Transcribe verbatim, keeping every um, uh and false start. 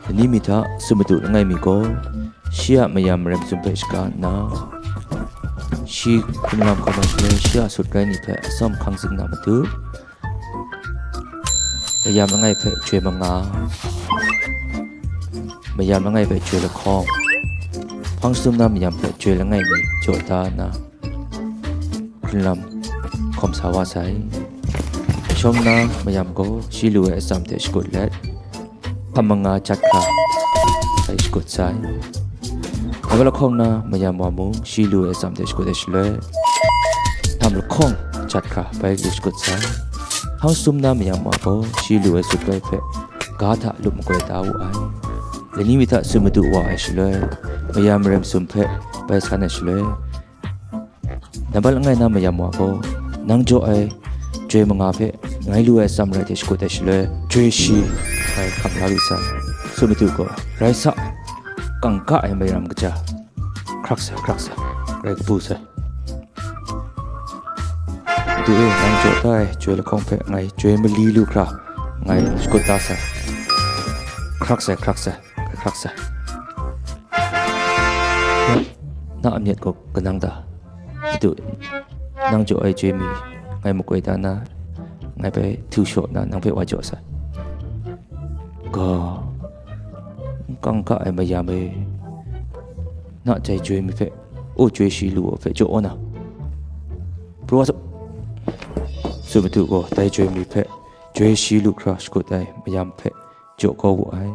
Lani mi hta sut madu langai mi gaw, shi a mayam marem sum hpe shaga nna, shi hkrunlam hkawm ai shaloi, shi a sut rai ni hpe atsawm hkang zing na matu, mayam langai hpe chyoi manga, mayam langai hpe chyoi lahkawng, hpang sum na mayam hpe chyoi langai mi jaw da nna, hkrunlam hkawm sa wa sai. Shawng nna mayam gaw shi lu ai atsam hte shakut let, hkam manga jat hkra bai shakut sai. Hkam lahkawng na mayam wa mung shi lu ai atsam hte shakut ai shaloi, hkam lahkawng jat hkra bai lu shakut sai. Hpang sum na mayam wa gaw shi lu ai sut rai hpe ga hta lup makoi da wu ai. Lani mi hta sut madu wa ai shaloi, mayam marem sum hpe bai san ai shaloi, nambat langai na mayam wa gaw, nang jaw ai chyoi manga hpe ngai lu ai atsam rai hte shakut ai shaloi, chyoi shi bai hkam la lu sai. Sut madu gaw, rai sa, kangka ai mayam kaja, hkrak sai, hkrak sai, rai kabu sai. Madu e, nang jaw da ai chyoi lahkawng hpe ngai chyoi mali lu hkra, ngai shakut da sai. Hkrak sai, hkrak sai, hkrak sai. Na, na a myit gaw kanang ta? Madu, nang jaw ai chyoi mi ngai makoi da na, ngai bai htu shaw na nang hpe wa jaw sai. Ga, kangka ai mayam e, na jai chyoi mi hpe, o, chyoi shi lu ai hpe jaw na, pru wa sa. Sut madu gaw dai chyoi mi hpe chyoi shi lu hkra shakut ai mayam hpe jaw kau wu ai.